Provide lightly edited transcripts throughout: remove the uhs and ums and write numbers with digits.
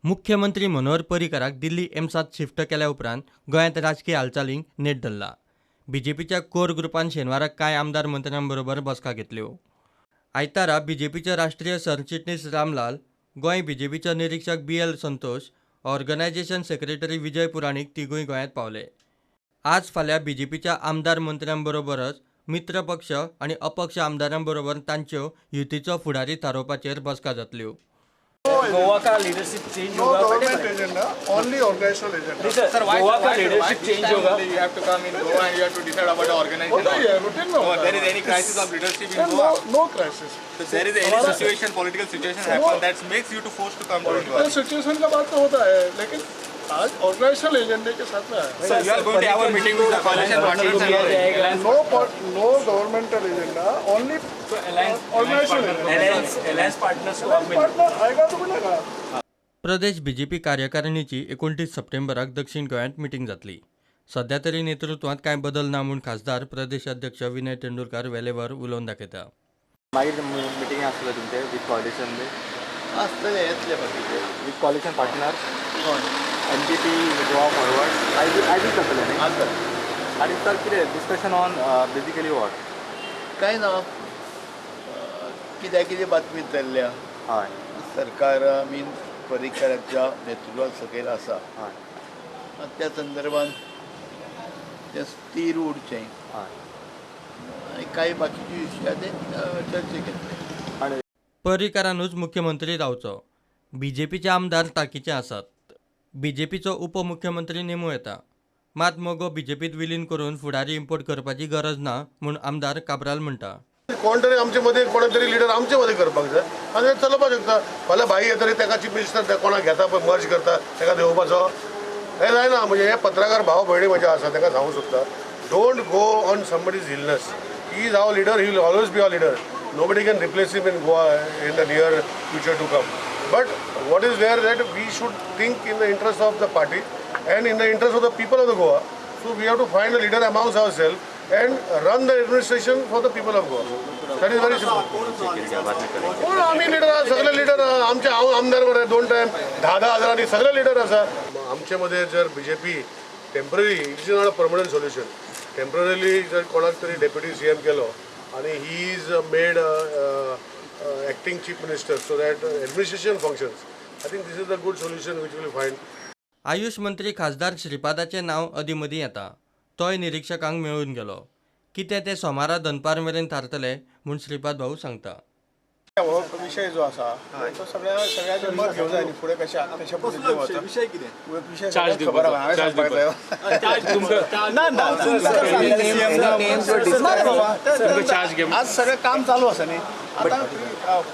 मुख्यमंत्री मनोहर पर्रीकराक दिल्ली एम्सांत शिफ्ट केल्या उपरांत गोंयांत राजकीय हालचालींक नेट धरला. बीजेपीच्या कोर ग्रुपान शेनवाराक कांय आमदार मंत्र्यांबरोबर बसका घेतल्यो. आयतारा बीजेपीचे राष्ट्रीय सरचिटणीस रामलाल, गोंय बीजेपीचे निरीक्षक BL Santosh, organisation secretary Vijay Puranik तिगूय गोंयांत पावले. आज फाल्यां बीजेपीच्या आमदार मंत्र्यांबरोबरच मित्र पक्ष आनी अपक्ष आमदारांबरोबर तांच्यो युतीचो फुडारी थारोवपाचेर बसका जातल्यो. गोवा का लीडरशिप चेंज होगा? Government agenda, only organisational agenda. Sir, Goa का लीडरशिप चेंज होगा? You have to come in Goa and you have to decide about the organization. होता ही है, रूटीन में होता है. There is any crisis of leadership in Goa? No, no crisis. So there is any situation, political situation happen that makes you to force to come to Goa? Political situation का बात तो होता है, लेकिन आज organisational एजेंडे K साथ में आया. Sir, you are going to have a meeting with the coalition partners and no, no governmental agenda, only organisational agenda. Alliance partners co partner आएगा तो मिलेगा. प्रदेश बीजेपी कार्यकारिणीची 29 सप्टेंबराक दक्षिण गोंयांत मिटींग जातली. सध्या तरी नेतृत्वांत कांय बदल ना म्हूण खासदार प्रदेशाध्यक्ष विनय तेंडुलकार वेलेवर उलोवन दाखयता. मागीर मिटींग आसतले तुमचे विथ कॉलिशन बी आसतले, येतले बाकीचे with coalition partner NPP Goa Forward आयजूच जातलें न्ही? आसतले. आनी सर कितें डिस्कशन ऑन बेजिकली what? कांय ना, कित्याक कितें बातमी चल्ल्या. हय, सरकार मीन पर्रीकराच्या नेतृत्वात सकयल आसा. हय, त्या संदर्भात तें स्थीर उरचें आनी कांय बाकीचे विशय ते चर्चे घेतले. आनी पर्रीकरानूच मुख्यमंत्री रावचो. बीजेपीचे आमदार ताकीचे आसात. बीजेपीचो उपमुख्यमंत्री नेमूं येता. मात मगो बीजेपीत विलीन करून फुडारी इम्पोर्ट करपाची गरज ना म्हूण आमदार काब्राल म्हणटा. कोण तरी आमचे मदीं कोण तरी लिडर आमचे मदीं करपाक जाय आनी चलोवपाक शकता. फाल्यां भाई येतरी ताका चीफ मिनिस्टर कोणाक घेता पळय मर्ज करता ताका देंवोवपाचो हें जायना. म्हणजे हे पत्रकार भाव भयणी म्हजे आसा ताका सांगूंक सोदता, don't go on somebody's illness. He is our leader, he will always be our leader. Nobody can replace him in Goa in the near future to come. But what is there that we should think in the interest of the party and in the interest of the people of the Goa. So we have to find a leader amongst ourselves and run the administration for the people of Goa. That is very simple. कोण आमी leader आहा, सगळे leader आहा. आमचे हांव आमदार मरे 2 time 10-10 हजारांनी सगळे लिडर आसा. आमचे मदें जर BJP temporary, it is not a permanent solution, temporarily जर कोणाक तरी डेप्युटी CM केलो आनी he is made acting chief minister so that administration functions, I think this is the good solution which will find. Ayush मंत्री खासदार श्रीपादाचें नांव अदीं मदीं येता. तोय निरिक्षकांक मेळून गेलो. कितें तें सोमारा दनपार मेरेन थारतलें म्हूण श्रीपाद भाऊ सांगता. हो विशय जो आसा तो सगळ्यांचें मत घेवंक जाय न्ही फुडें कशें कशें पद्दतीन वता विशय कितें? विशय सगळ्यांक खबर आहा, हांवें सांगपाक जाय ना. ना बाबा, आज सगळें काम चालू आसा न्ही. आतां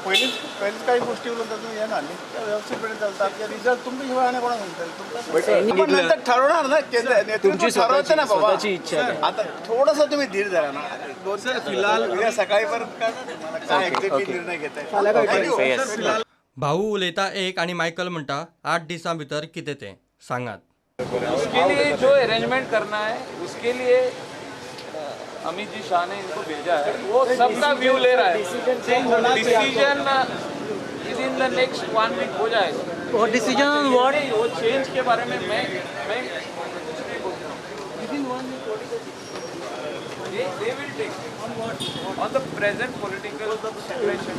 पयलींच पयलींच कांय गोश्टी उलोवन तातूंत हें ना न्ही, ते वेवस्थीतपणे चलता. रिजल्ट तुमकां शिवाय आनी कोणाक सांगतले? नंतर ठरवणार ना, नेतृत्व ठरवते ना बाबा. आता थोडंसं तुम्ही धीर धरा ना, फिलहाल उद्या सकाळीपर्यंत काय तुम्हाला काय एक्झॅक्टली निर्णय घेताय. भाऊ उलयता एक आनी मायकल म्हणटा 8 दिसां भितर कितें तें सांगात. उसके लिए जो अरेंजमेंट करना है उसके लिए अमित जी शाह ने इनको भेजा है, वो सबका व्यू ले रहा है. Decision within the next 1 week हो जाएगा. और डिसीजन what, वो चेंज के बारे में मैं कुछ नहीं बोलता. Within 1 week what is the they will take on the present political situation.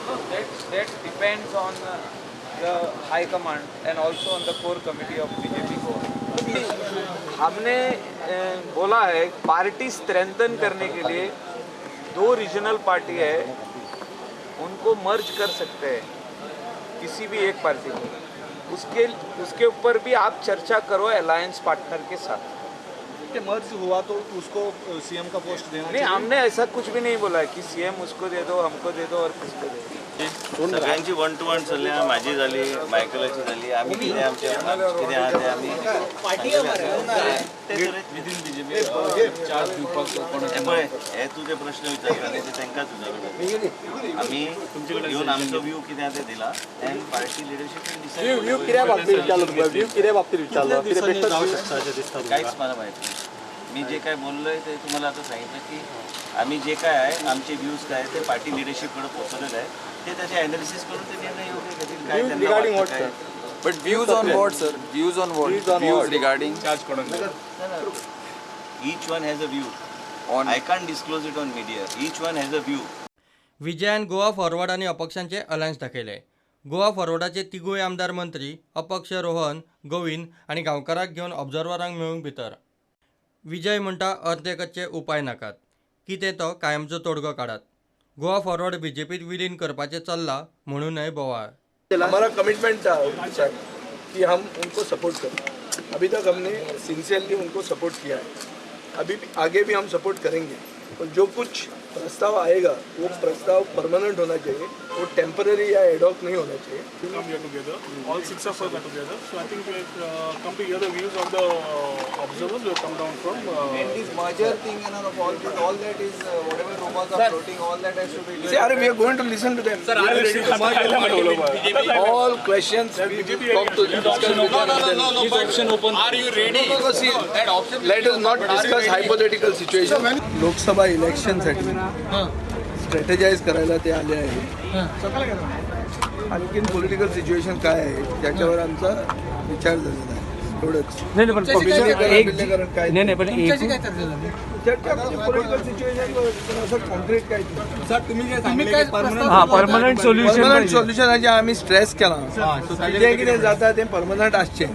No, that depends on the high command and also on the core committee of BJP Goa. हमने बोला है party strengthen करने K लिए 2 regional party है, उनको मर्ज कर सकते हैं किसी भी एक पार्टी को. उसके ऊपर भी आप चर्चा करो अलायंस पार्टनर के साथ. मर्ज हुआ तो उसको सीएम का पोस्ट देना? नहीं, हमने ऐसा कुछ भी नहीं बोला है कि सीएम उसको दे दो, हमको दे दो और किसको दे दो. सगळ्यांची 1 to 1 चल्ल्या, माझी झाली, मायकलाची झाली. आम्ही कितें आमचे कितें आहा तें आमी पळय. हे तूं जे प्रश्न विचारता न्ही ते तांकांच विचारूंक. आमी येवन आमचो व्यू कितें आहा तें दिला एंड पार्टी लिडरशीप व्यू कित्या बाबतीत विचारलो तुमकां? व्यू कित्या बाबतीत विचारलो? कांयच मला माहीत नाही. मी जे काय बोललोय ते तुम्हाला आता सांगितलं की आम्ही जे काय आहे आमचे व्ह्यूज काय ते पार्टी लिडरशिपकडे पोहोचवलेलं आहे. ते त्याचे एनालिसिस करून ते निर्णय योग्य घेतील. काय त्यांना वाटतं काय. But views on what, sir? Views on what? Views regarding Each one has a view. On I can't disclose it on media. Each one has a view. Vijayan Goa forward आनी अपक्षांचे अलायन्स दाखयले. गोवा फॉरवर्डाचे तिगूय आमदार मंत्री अपक्ष रोहन गोविंद आनी गांवकाराक घेवन ऑब्जर्वरांक मेळूंक भितर. विजय म्हणटा अर्दे कच्चे उपाय नाकात, कितें तो कायमचो तोडगो काडात. गोवा फॉरवर्ड बीजेपीत विलीन करपाचें चल्लां म्हणूनय बोवाळ. हमारा कमिटमेंट था उनके साथ कि हम उनको सपोर्ट करें. अभी तक हमने सिंसियरली उनको सपोर्ट किया है, अभी भी आगे भी हम सपोर्ट करेंगे. और जो कुछ प्रस्ताव आएगा वो प्रस्ताव परमानेंट होना चाहिए, वो टेम्पररी या एडॉक नहीं होना चाहिए. Come here together. All six of us are together. So I think we come to hear the views of the observers who have come down from. And this merger thing and all this, all that is whatever rumors are floating, all that has to be. See, are we are going to listen to them. Sir, are you ready to merge? All questions we will talk to discuss with them. No, no, option open. Are you ready? No, no, see, let us not discuss hypothetical situation. Lok Sabha इलेक्शनसाठी strategise करायला ते आले आहे. आणखीन political situation काय आहे त्याच्यावर आमचा विचार झालेला आहे. थोडंच नाही पण विलिनीकरण काय नाही पण चर्चा पॉलिटिकल सिच्युएशन असं कॉन्क्रीट काय हा परमनंट सोल्युशन परमनंट सोल्युशनाचे आमी स्ट्रेस केला. जें कितें जाता तें परमनंट आसचें,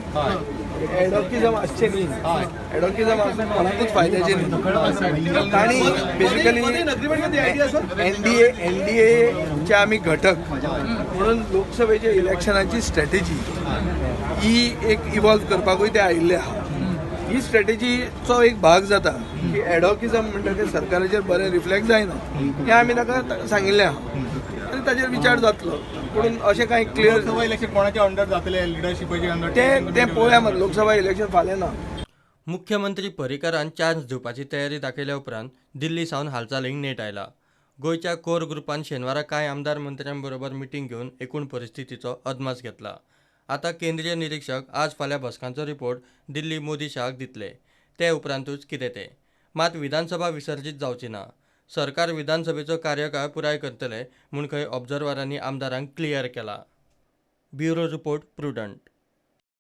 एडॉकिजम आसचें न्ही. एडॉकिजम आसून कोणाकूच फायद्याचें न्ही. तांणी बेसिकली एनडीएचे आमी घटक म्हणून लोकसभेच्या इलेक्शनाची स्ट्रॅटेजी ही एक इवॉल्व करपाकूय ते आयिल्ले आहा. ही स्ट्रॅटेजीचो एक भाग जाता की एडॉकिजम म्हणटा तें सरकाराचेर बरें रिफ्लेक्ट जायना, हें आमी ताका सांगिल्लें आहा आनी ताचेर विचार जातलो. पूण अशें कांय क्लियर लोकसभा इलेक्शन कोणाच्या अंडर जातले, लिडरशिपाचे अंडर तें तें पळोवया मरे. लोकसभा इलेक्शन फाल्यां ना. मुख्यमंत्री पर्रीकारान चार्ज दिवपाची तयारी दाखयल्या उपरांत दिल्ली सावन हालचालींक नेट आयला. गोंयच्या कोर ग्रुपान शेनवारा कांय आमदार मंत्र्यां बरोबर मिटींग घेवन एकूण परिस्थितीचो अदमास घेतला. आतां केंद्रीय निरीक्षक आज फाल्यां बसकांचो रिपोर्ट दिल्ली मोदी शाहाक दितले. ते उपरांतूच कितें तें. मात विधानसभा विसर्जीत जावची ना. सरकार विधानसभेचो कार्यकाळ पुराय करतले म्हूण खंय ऑब्जर्वरांनी आमदारांक क्लियर केला. Bureau report, Prudent.